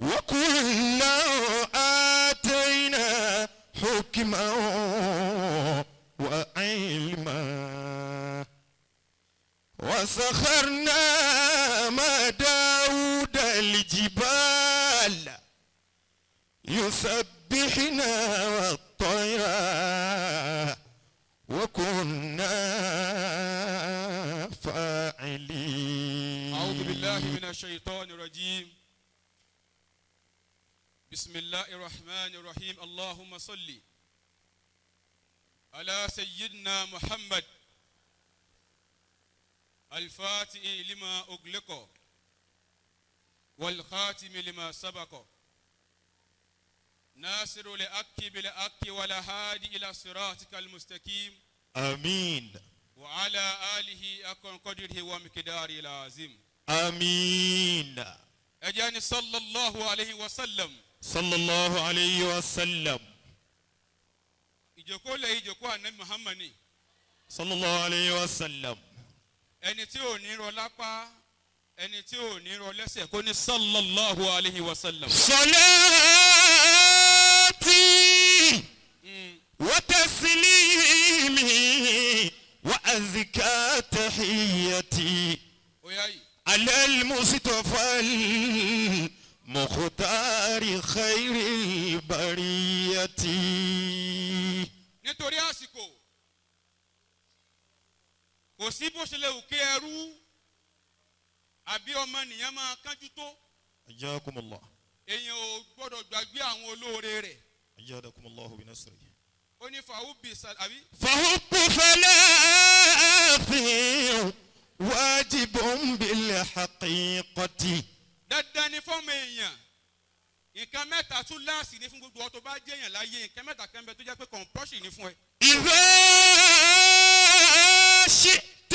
وكلا آتينا حكما وعلما وسخرنا مع داود الجبال يسبحنا والطير وكنا فاعلين. أعوذ بالله من الشيطان الرجيم. بسم الله الرحمن الرحيم. اللهم صل على سيدنا محمد الفاتح لما أغلق والخاتم لما سبق ناصر لأك بالأك ولا هادي إلى صراطك المستقيم. آمين. وعلى آله أكن قدره ومقداره العظيم. آمين. أجاني صلى الله عليه وسلم. صلى الله عليه وسلم. Ìjókòó lẹ̀ ìjókòó àná Muhammad ni. صلى الله عليه وسلم. Ẹni tí ò ní rọ lápá, ẹni tí ò ní rọ lẹ́sẹ̀, kó ní صلى الله عليه وسلم. صلاتي وتسليمي وأزكى تحيتي Ó yá yìí. على المصطفى المختار خير البرية. Nítorí àsìkò, kò sí bó ṣe lè wù kí ẹrú àbí ọmọnìyàn máa kánjú tó, حياكم الله. èèyàn ò gbọ́dọ̀ gbàgbé àwọn olóore rẹ̀. أيدكم الله بنصره. Ó ní fàáhùbì àbí. فحب ثلاث واجب بالحقيقة. Dandan ni fọ́ọ̀mù èèyàn, nǹkan mẹ́ta tún láàsì ní fún gbogbo ọ tó bá jẹ́ èèyàn láyé. Nǹkan mẹ́ta kan bẹ tó jẹ́ pé compulsory ní fún ẹ. إذا شئت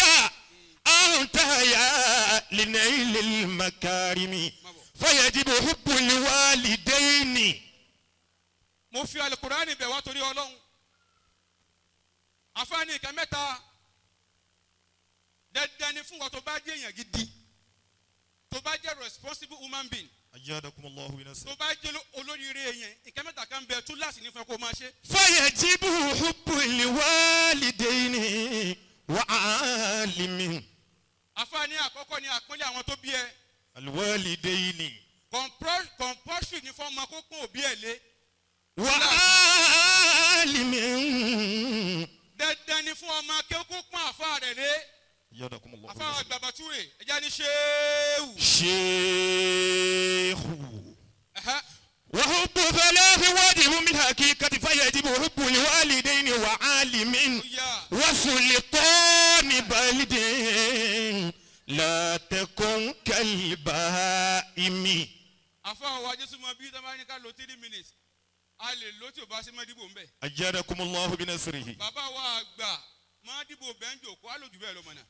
أنت يا لنيل المكارم فيجب حب الوالدين. Mo fi alukurani bẹ̀ wá torí Ọlọ́run. Àfáàní, nǹkan mẹ́ta dandan ni fún wa tó bá jẹ́ èèyàn gidi, tó bá jẹ́ responsible human being, أيدكم الله بنصره. tó bá jẹ́ olóríire èèyàn, nǹkan mẹ́ta kan bẹ tún láàsì ní fún ẹ kó máa ṣe. فيجب حب الوالدين وعالم. Àfáàní, àkọ́kọ́ ni àpọ́nlé àwọn tó bí ẹ. الوالدين. Compulsory ní fún ọmọ kó pọ́n òbí ẹ̀ lé. وعالم. Dandan ni fún ọmọ kó pọ́n àfa rẹ̀ lé. أيدكم الله Àfa بنصره. àgbàbàtúrè, ẹja ní ṣéwù. شيخ. Ẹ̀hẹ́. وحب ثلاث واجب من حقيقة فيجب حب الوالدين وعالم Ó yá. وسلطان بلد لا تكن كالبهائم. Àfa wa Jésù mọ bí tọ́ bá ní ká lo 3 minutes, a lè lo tí o bá ṣe mọ́ dìbò ń bẹ̀. أيدكم الله بنصره. Bàbá wa àgbà máa dìbò bẹ́ńjò kó á lò jù bẹ́ẹ̀ lọ mọ̀nà.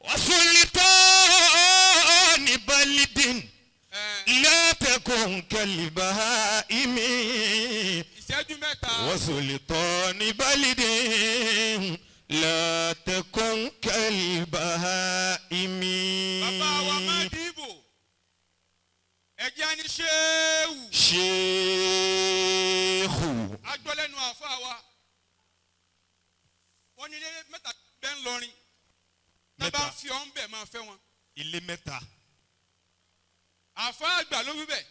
وسلطان بلد Ẹ لا تكن كالبهائم. ìṣẹ́jú 3. وسلطان بلد لا تكن كالبهائم. Bàbá wa máa dìbò, ẹ̀jẹ̀ á ní ṣéwù. شيخ. Agbọ́lẹ́nu àfa wa, wọ́n ní ilé mẹ́ta bẹ́ẹ̀ ń lọrin tá bá ń Mẹ́ta. fi ọ́ ń bẹ̀ máa fẹ́ wọn. Ilé mẹ́ta. Àfa àgbà ló wí bẹ́ẹ̀.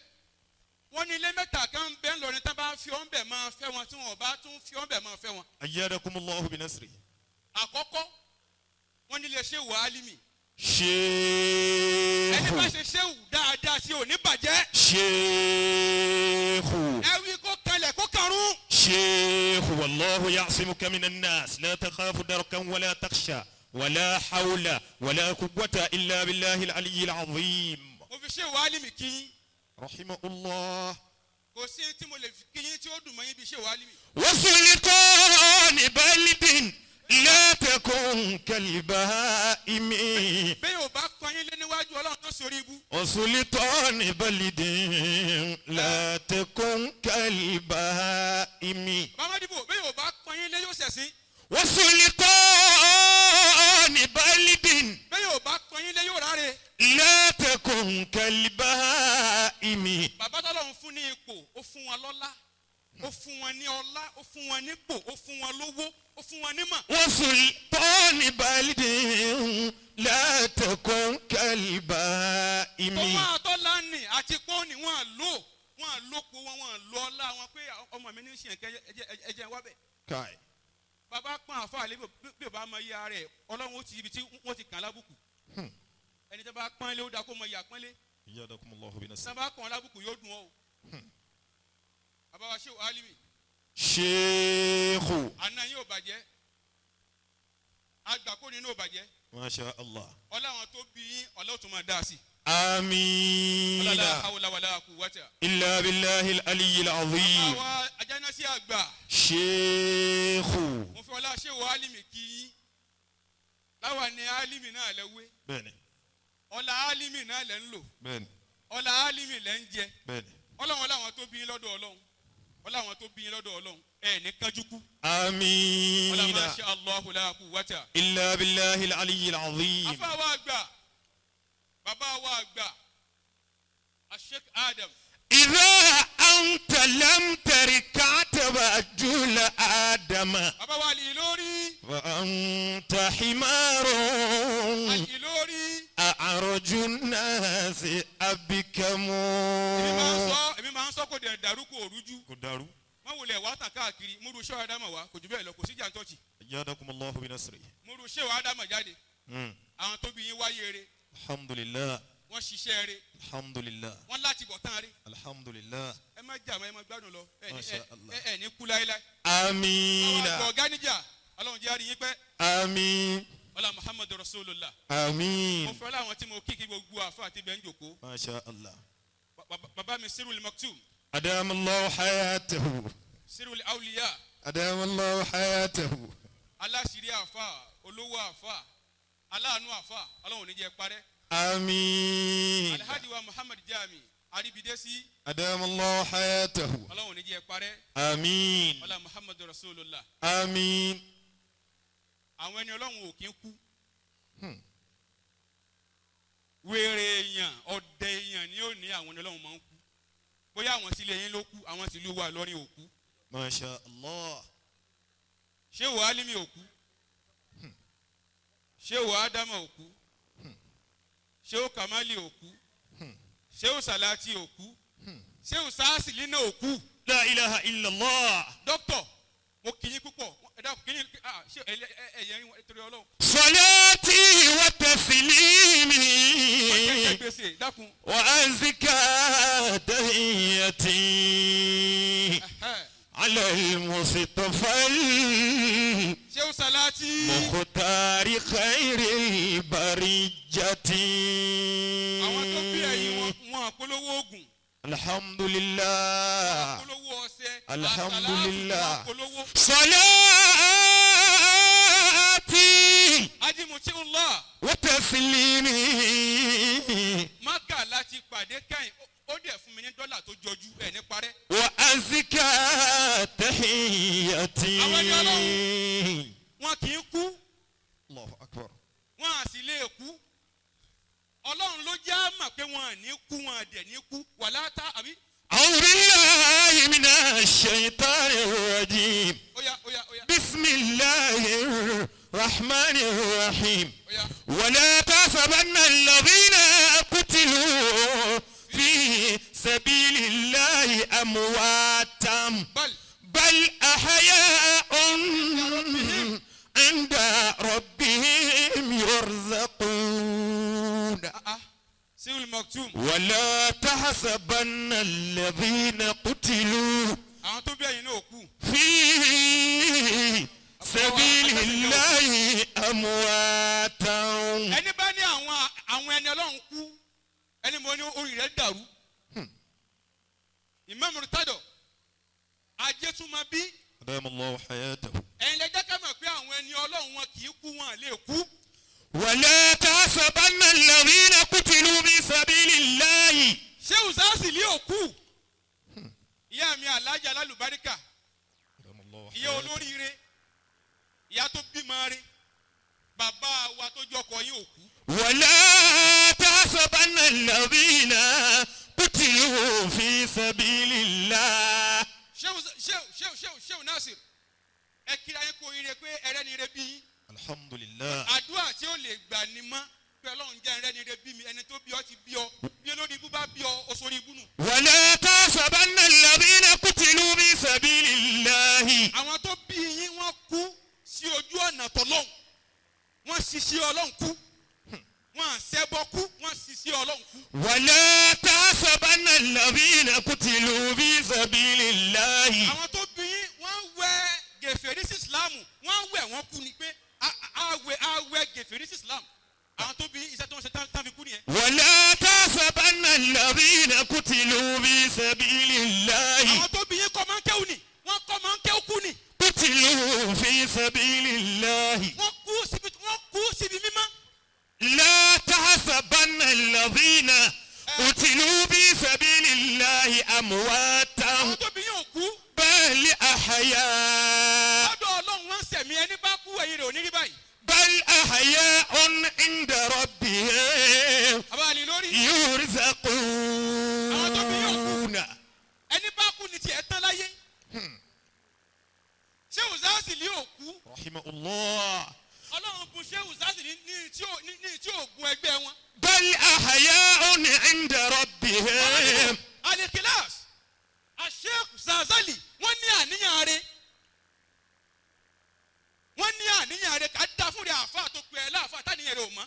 Wọ́n ní ilé mẹ́ta kan bẹ́ẹ̀ ń lọrin, tá bá ń fi ọ́ ń bẹ̀ máa fẹ́ wọn, tí wọn ò bá tún fi ọ́ ń bẹ̀ máa fẹ́ wọn. أيدكم الله بنصره. Àkọ́kọ́, wọ́n ní ilé ṣéwù Álímì. شيخ. Ẹni bá ṣe ṣéwù dáadáa sí ò ní bàjẹ́. شيخ. Ẹ wí kó kalẹ̀ kó karùn. شيخ، والله يعصمك من الناس، لا تخاف دركا ولا تخشى، ولا حول ولا قوة إلا بالله العلي العظيم. Mo fi ṣéwù Álímì kí yín. رحمه الله. Kò sí tí mo lè fi kí yín tí ó dùn mọ́ yín bí ṣéwù Álímì. وسلطان بلد لا تكن كالبهائم. Bẹ́ẹ̀ ò bá kọ́ yín lé níwájú Ọlọ́run tó sórí ibú. وسلطان بلد لا تكن كالبهائم. Bàmádìbò, bẹ́ẹ̀ ò bá kọ́ yín lé yóò ṣẹ̀sín. وسلطان بلد Bẹ́ẹ̀ ò bá kọ́ yín lé yóò ráre. لا تكن كالبهائم. Bàbá tọ́lọ́run fún ní ipò, ó fún wọn lọ́lá, ó fún wọn ní ọlá, ó fún wọn nípò, ó fún wọn lówó, ó fún wọn nímọ̀. وسلطان بلد لا تكن كالبائم. Òun àtọ́lá nì àti pọ́ọ̀nì wọn lò wọn lópo wọn wọn lọ ọlá wọn pé ọmọ mi ní ṣe nǹkan ẹjẹ wá bẹ̀. Kai. Bàbá pọ́n àfa àlẹ́ bí ò bá mọ iye ara ẹ̀ ọlọ́run ó ti ibi tí wọ́n ti kàn lábùkù. Ẹni tó bá pọ́n lé ó dáa kó mọ iye àpọ́nlé. إيادكم الله بنصر. Sábà kàn lábùkù yóò dùn ọ́ o. Bàbá wa ṣé Alimi شيخ. Àná yín ò bàjẹ́, àgbà kò nínú ò bàjẹ́. ما شاء الله. Ọlá àwọn tó bí yín ọlá ò tún máa dá sí i. آمين. Ọlá hawla wala quwwata. إلا بالله العلي العظيم. Bàbá wa ajánásí àgbà. شيخ. Mo fi ọlá ṣé Alimi kí yín. Láwa ni Alimi náà lẹ wé. بني. Ọlá Alimi náà lẹ ń lò. بني. Ọlá Alimi lẹ ń jẹ. بني. Ọlọ́run ọlá àwọn tó bí yín lọ́dọ̀ Ọlọ́run. Ọlá àwọn tó bí yín lọ́dọ̀ Ọlọ́run. Ẹ ní kánjú kú. Ọlá آمين. ma sha Allahu la quwwata. إلا بالله العلي العظيم. Afa wa àgbà, bàbá wa àgbà, Sheikh Adam. إذا أنت لم تركع تبجل آدم. Bàbá wa Al-Ilori. وأنت حمار. Al-Ilori. أعرج الناس أبكم. Èmi máa ń sọ, èmi máa ń sọ kò dẹ̀ dàrú kò rújú. Kò dàrú. Má wulẹ̀ wá tàn káàkiri, múru ṣé Ádámọ̀ wá, kò jù bẹ́ẹ̀ lọ, kò sí jàǹtọ́ọ̀chì. أيادكم الله بنصره. Múru ṣé Ádámọ̀ jáde. Àwọn tó bí yín wáyé re, الحمد لله. wọ́n ṣiṣẹ́ re, الحمد لله. wọ́n láti bọ̀ tán re. الحمد لله. Ẹ má jà mọ́, ẹ má gbádùn lọ. Ẹ ní Masha Allah. ẹ ní kú láéláé. آمين. Àwọn àgbọ̀ ọ̀gáníjà, Ọlọ́run jẹ́ àríyín pẹ́. آمين. Ọlá Muhammadu Rasulullah. Mo آمين. fẹ́ láwọn tí mo kí kí gbogbo àfa àti ibẹ̀ ń jòkó. ما شاء الله. Bàbá mi Sirul Maktum, أدام الله حياته. Sirul Awliya, أدام الله حياته. aláṣírí àfa, olówó àfa, aláàánú àfa, Ọlọ́run ò ní jẹ́ parẹ́. آمين. Alhaji wa Muhammad Jami, Aribidesi, أدام الله حياته. Ọlọ́run ò ní jẹ́ parẹ́. آمين. Ọlá Muhammadu Rasulullah. آمين. Àwọn ẹni Ọlọ́run ò kí ń kú. Wèrè èèyàn, ọ̀dẹ̀ èèyàn ni ó ní àwọn ẹni Ọlọ́run máa ń kú. Bóyá àwọn sílé yín ló kú, àwọn sílùú wa lọ́rin ò kú. ما شاء الله. Ṣé wàá Álímì ò kú? Ṣé wàá Ádámà ò kú? Ṣé ó Kàmálì ò kú? Ṣé ó Sàlátì ò kú? Ṣé ó Sáàsìlì náà ò kú? لا إله إلا الله. Dókítọ̀, mo kì í púpọ̀, ẹ dákun kí ni ṣé ẹ̀yẹ ń torí Ọlọ́run. صلاتي Wọ́n jẹ́ وتسليمي gbèsè dákun. وأزكى تحيتي على المصطفى Ṣé ó Sàlátì? المختار خير البرية. Àwọn tó bí ẹ̀yìn wọn, wọn àpolówó oògùn, الحمد لله. àpolówó ọṣẹ, Alhamdulillah. àsàlátù àpolówó. صلاتي Ajimuti Allah. وتسليمي. Mákà láti pàdé kẹ́yìn, ó dẹ̀ fún mi ní dọ́là tó jọjú ẹ̀ ní parẹ́. وأزكى تحيتي. Wọn kì í kú, الله أكبر. wọn à sì lè kú. Ọlọ́run ló jẹ́ á mọ̀ pé wọn à ní kú, wọn à dẹ̀ ní kú. Wàlá tá àbí? أعوذ بالله من الشيطان الرجيم. Ó yá, ó yá, ó yá, بسم الله الرحمن الرحيم. ó yá. ولا تحسبن الذين قتلوا في سبيل الله أمواتا Bal بل أحياء عند ربهم يرزقون. Sirul Maktum. ولا تحسبن الذين قتلوا Àwọn tó bí ẹ̀yin náà kú. في سبيل الله أمواتا. Ẹni bá ní àwọn ẹni Ọlọ́run kú, ẹni mo ní orí rẹ̀ dàrú. Imam Murtado, ajé tún máa bí. أدام الله حياته. Ẹ̀yin lẹ jẹ́ ká mọ̀ pé àwọn ẹni Ọlọ́run wọn kì í kú, wọn lè kú. ولا تحسبن الذين قتلوا في سبيل الله. Ṣé Usasi lé òkú? Ìyá mi Alhaja Alálùbáríkà, أدام الله ìyá olóríire, ìyá tó bímọ re, bàbá wa tó jọkọ yín òkú. ولا تحسبن الذين قتلوا oríire pé ẹrẹ́ni rẹ bí yín. Alhamdulillah. Àdúrà tí ó lè gbà ní mọ́ pé Ọlọ́run jẹ́ ẹrẹ́ni rẹ bí mi, ẹni tó bí ọ ti bí ọ, bí olórí ibú bá bí ọ, ó sórí ibú nù. ولا تحسبن الذين قتلوا في سبيل الله. Àwọn tó bí yín wọ́n kú sí ojú ọ̀nà tọ́lọ́hún, wọ́n ṣiṣẹ́ Ọlọ́run kú, wọ́n ṣẹbọ kú, wọ́n ṣiṣẹ́ Ọlọ́run kú. ولا تحسبن الذين قتلوا في سبيل الله. Àwọn tó bí yín wọ́n wẹ gèfèrí sí Ìsìlámù, wọ́n wẹ̀ wọ́n kú ni pé àwẹ̀ gèfèrí sí Ìsìlámù. Àwọn tó bí iṣẹ́ tó ń ṣe tán fi kú nìyẹn. ولا تحسبن الذين قتلوا في سبيل الله. Àwọn tó bí yín kọ́ máa ń kéwù ni, wọ́n kọ́ máa ń kéwù kú ni. قتلوا في سبيل الله. Wọ́n kú síbi mímọ́. لا تحسبن الذين قتلوا في سبيل الله أمواتا. Àwọn tó bí yín ò kú. بل أحياء. Lọ́dọ̀ Ọlọ́run wọ́n sẹ̀mí, ẹni bá kú ẹ̀yìn rẹ̀ ò ní rí báyìí. بل أحياء عند ربهم Àbá àlè lórí. يرزقون. Ẹni bá kú ni tiẹ̀ tán láyé. Ṣé Òzáàsì ní òkú? رحمه الله. Ọlọ́run bùn ṣé Òzáàsì ní tí ò gun ẹgbẹ́ wọn. بل أحياء عند ربهم. Alikilas, Sheikh Zazali, wọ́n ní àníyàn rẹ̀. Wọ́n ní àníyàn rẹ̀ ká dá fún rẹ̀ àfa tó pè é láàfa táníyàn rẹ̀ ò mọ́.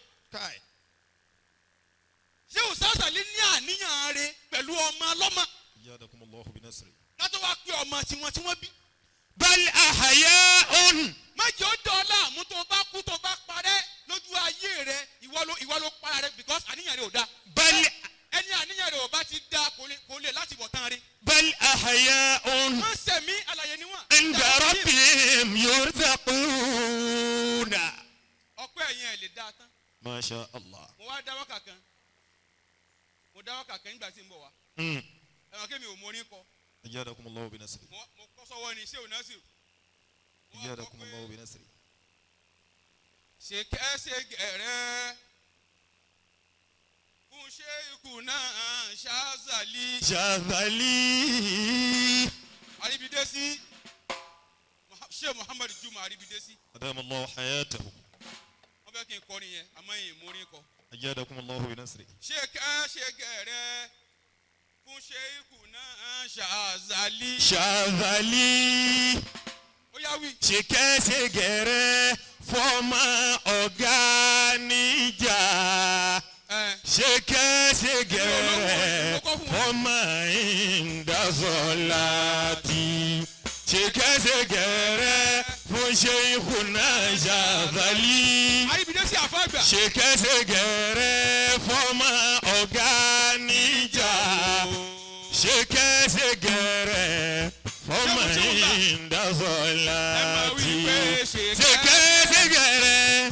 Ṣé Òzáàsì ní àníyàn rẹ̀ pẹ̀lú ọmọ ọlọ́mọ? إيادكم الله بنصره. Ká tó wá pé ọmọ tiwọn tí wọ́n bí. بل أحياء. Má jẹ́ ó dán ọ láàmú tó bá kú tó bá parẹ́ lójú ayé rẹ, ìwọ ló para rẹ because àníyàn rẹ ò da. بل Ẹni àníyàn rẹ ò bá ti da kò lè láti bọ̀ tán rẹ. بل أحياء Wọ́n sẹ̀mí àlàyé níwọ̀n. عند ربهم يرزقون. Ọpẹ́ ẹ̀yìn ẹ̀ lè dá tán. ما شاء الله. Mo wá dá wákà kan. Mo dá wákà kan nígbà tí n bọ̀ wá. Ẹ̀wọ̀n kémi ò mórí kọ. إيادكم الله بنصره. Mo kọ́ sọ́wọ́ ni ṣé ò náà sì. إيادكم الله بنصره. Ṣe kẹ́sẹ̀ gẹ̀rẹ́ fún ṣé ikú náà Ṣazali. Ṣazali. Aribidesi ṣé Muhammadu Juma Aribidesi. أدام الله حياته. Wọ́n fẹ́ kí n kọrin yẹn, àmọ́ yìí mórí kọ. أيادكم الله بنصره. Ṣé kẹ́sẹ̀ gẹ̀rẹ́ fún ṣé ikú náà Ṣazali. Ṣazali. Ó yá wí. Ṣe kẹ́sẹ̀ gẹ̀rẹ́ fọ́mọ ọ̀gá níjà. Ṣe kẹ́sẹ̀ gẹ̀rẹ́ fọ́mọ ìdásọ́láti. Ṣe kẹ́sẹ̀ gẹ̀rẹ́ fún ṣe ikú náà Ṣazali. Aribidesi àfàgbà. Ṣe kẹ́sẹ̀ gẹ̀rẹ́ fọ́mọ ọ̀gá níjà. Ṣe kẹ́sẹ̀ gẹ̀rẹ́ fọ́mọ ìdásọ́láti. Ṣe kẹ́sẹ̀ gẹ̀rẹ́.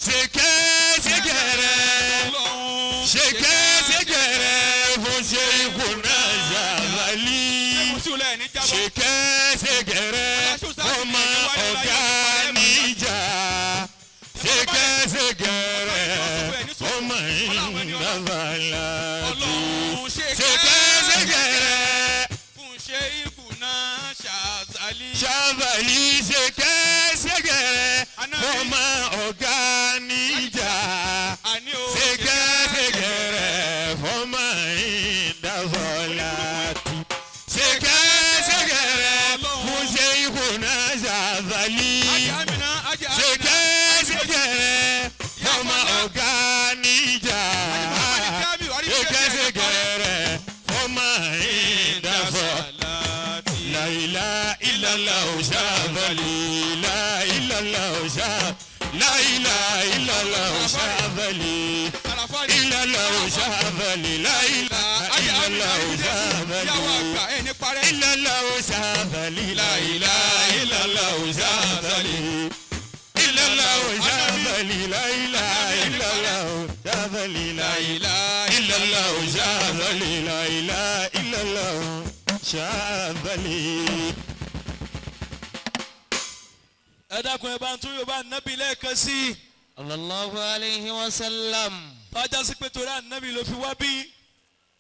Ṣe kẹ́sẹ̀ gẹ̀rẹ́. Ṣe kẹ́sẹ̀ gẹ̀rẹ́ fún ṣe ikú náà Ṣazali. Ṣe kẹ́sẹ̀ gẹ̀rẹ́ fọ́mọ ọ̀gá níjà. Ṣe kẹ́sẹ̀ gẹ̀rẹ́ fọ́mọ ìdásọ́láti. Ṣe kẹ́sẹ̀ gẹ̀rẹ́. Fún ṣe ikú náà Ṣazali. Ṣazali ṣe kẹ́sẹ̀ gẹ̀rẹ́ fọ́mọ ọ̀gá níjà. Ṣe kẹ́sẹ̀ gẹ̀rẹ́ fọ́mọ ìdásọ́láti. Ṣe kẹ́sẹ̀ gẹ̀rẹ́ fún ṣe ikú náà Ṣazali. Ṣe kẹ́sẹ̀ gẹ̀rẹ́ fọ́mọ ọ̀gá níjà. Ṣe kẹ́sẹ̀ gẹ̀rẹ́ fọ́mọ ìdásọ́láti. La ilaha illallah Ṣazali. La ilaha la ilaha illallah Ṣazali. Illallah Ṣazali. La ilaha illallah Ṣazali. Illallah Ṣazali. La ilaha illallah Ṣazali. Illallah Ṣazali. La ilaha illallah Ṣazali. La ilaha illallah Ṣazali. La ilaha illallah Ṣazali. Ẹ dákun ẹ bá ń tún Yorùbá nábì lẹ́ẹ̀kan sí i. Sallallahu alayhi wa sallam. Tọ́jà sí pé torí ànábì ló fi wá bí.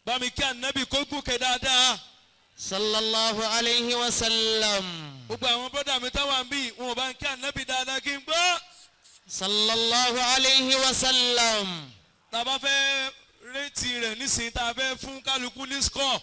Bá mi kí ànábì kó gòkè dáadáa. Sallallahu alayhi wa sallam. Gbogbo àwọn bọ́dà mi táwọn ń bí wọn ò bá ń kí ànábì dáadáa kí n gbọ́. Sallallahu alayhi wa sallam. Tá a bá fẹ́ rate rẹ̀ nísìnyí, tá a fẹ́ fún kálukú ní score.